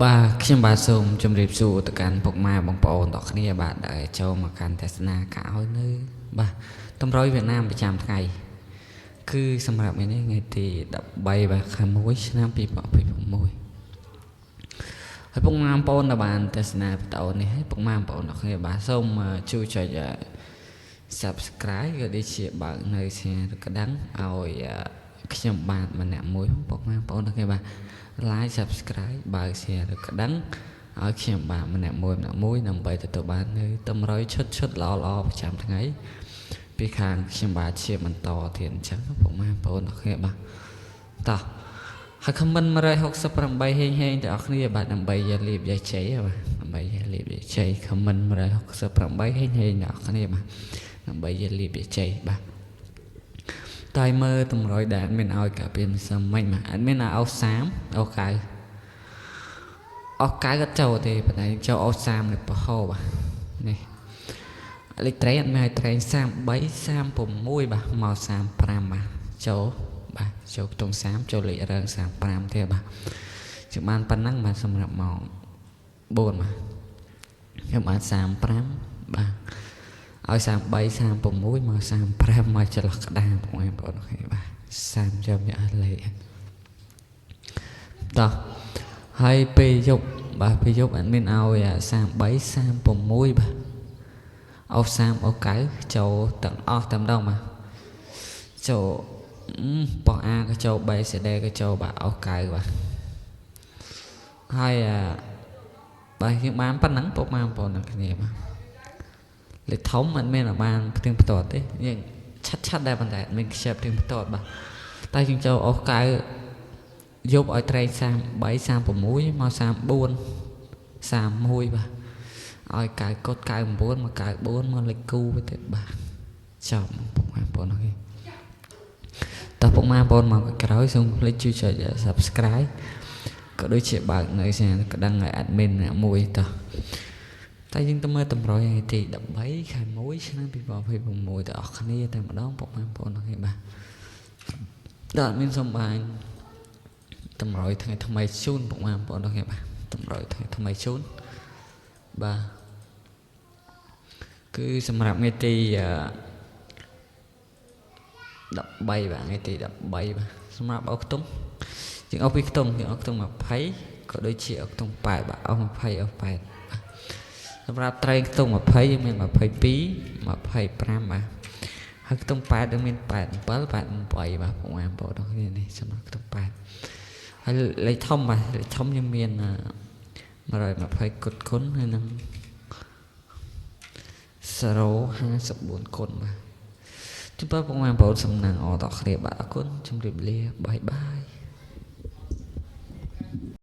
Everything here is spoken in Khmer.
បាទខ្ញុំបាទសូមជម្រាបសួរទៅកាន់ពុកម៉ែបងប្អូនទាំងគ្នាបាទដែលចូលមកកាន់ទស្សនាការឲ្យនៅបាទតម្រុយវៀតណាមប្រចាំថ្ងៃគឺសម្រាប់ថ្ងៃនេះថ្ងៃទី13បាទខែ1ឆ្នាំ2026ហើយពុកម៉ែបងប្អូនដែលបានទស្សនាវីដេអូនេះហើយពុកម៉ែបងប្អូនទាំងគ្នាបាទសូមជួយចុច Subscribe ក៏ដូចជាបើកនៅសញ្ញាកណ្ដឹងឲ្យខ្ញុំបាទម្នាក់មួយពុកម៉ែបងប្អូនទាំងគ្នាបាទ like Subscribe បើកសញ្ញាកណ្ដឹងឲ្យខ្ញុំបាទម្នាក់មួយម្នាក់មួយដើម្បីទទួលបាននៅតម្រុយឈុតឈុតល្អល្អប្រចាំថ្ងៃពីខាងខ្ញុំបាទជាបន្តទៀតអញ្ចឹងពុកម៉ែបងប្អូនទាំងគ្នាបាទតោះហើយ comment 168ហេងហេងទាំងអស់គ្នាបាទដើម្បីយកលៀបយកជ័យបាទដើម្បីយកលៀបយកជ័យ comment 168ហេងហេងទាំងអស់គ្នាបាទដើម្បីយកលៀបយកជ័យបាទតែមើលតម្រុយដែលមានឲ្យកាពីម្សិលមិញបាទអត់មានឲ្យអូ30អូ9អស់9អត់ចូលទេប៉ុន្តែចូលអូ30នៅពហោបាទនេះលេខត្រីអត់មានឲ្យត្រី33 36បាទមក35បាទចូលបាទចូលខ្ទង់30ចូលលេខរើង35ទៀតបាទជបានប៉ុណ្ណឹងបាទសម្រាប់ម៉ោង4បាទខ្ញុំបាន35បាទឲ្យ33 36មក35មកចន្លោះក្តារបងប្អូន OK បាទ30ចាំយកលេខតោះហើយពេលយប់បាទពេលយប់អត់មានឲ្យ33 36បាទអូ30អូ9ចូលទាំងអស់តែម្ដងបាទចូលប៉ោះ A ក៏ចូល B C D ក៏ចូលបាទអូ9បាទហើយបាទយើងបានប៉ុណ្ណឹងពុកម៉ែបងប្អូនទាំងគ្នាបាទលេខធំអត់មានបានផ្ទៀងផ្ទាត់ទេយើងឆាត់ឆាត់ដែរប៉ុន្តែអត់មានខ្ជិបផ្ទៀងផ្ទាត់បាទតែយើងចូលអូ9យប់ឲ្យត្រែង33 36មក34 31បាទឲ្យកៅកុដ99មក94មកលេខគូទៅទៀតបាទចប់ពុកម៉ែបងប្អូន OK តោះពុកម៉ែបងប្អូនមកក្រោយសូមកុំភ្លេចជួយចុច Subscribe ក៏ដូចជាបើកនៅសញ្ញាកណ្ដឹងឲ្យ admin មួយតោះតែយើងទៅមើលតម្រុយថ្ងៃទី13ខែ1ឆ្នាំ2026ទៅអស់គ្នាតែម្ដងពុកម៉ែបងប្អូន OK បាទដល់ admin សូមបានតម្រុយថ្ងៃថ្មីជូនពុកម៉ែបងប្អូន OK បាទតម្រុយថ្ងៃថ្មីជូនបាទគឺសម្រាប់ថ្ងៃទី13បាទថ្ងៃទី13បាទសម្រាប់អោខ្ទង់យើងអស់ពីខ្ទង់យើងអស់ខ្ទង់20ក៏ដូចជាអស់ខ្ទង់8បាទអស់20អស់8បាទសម្រាប់ត្រីខ្ទង់20យើងមាន22 25បាទហើយខ្ទង់8យើងមាន87 88បាទពុកម៉ែបងប្អូនទាំងគ្នានេះសម្រាប់ខ្ទង់8ហើយលេខធំបាទលេខធំយើងមាន120គុតគុណហើយនឹង054គុណបាទជម្រាបពុកម៉ែបងប្អូនសំណាងអរដល់គ្នាបាទអរគុណជម្រាបលា bye bye.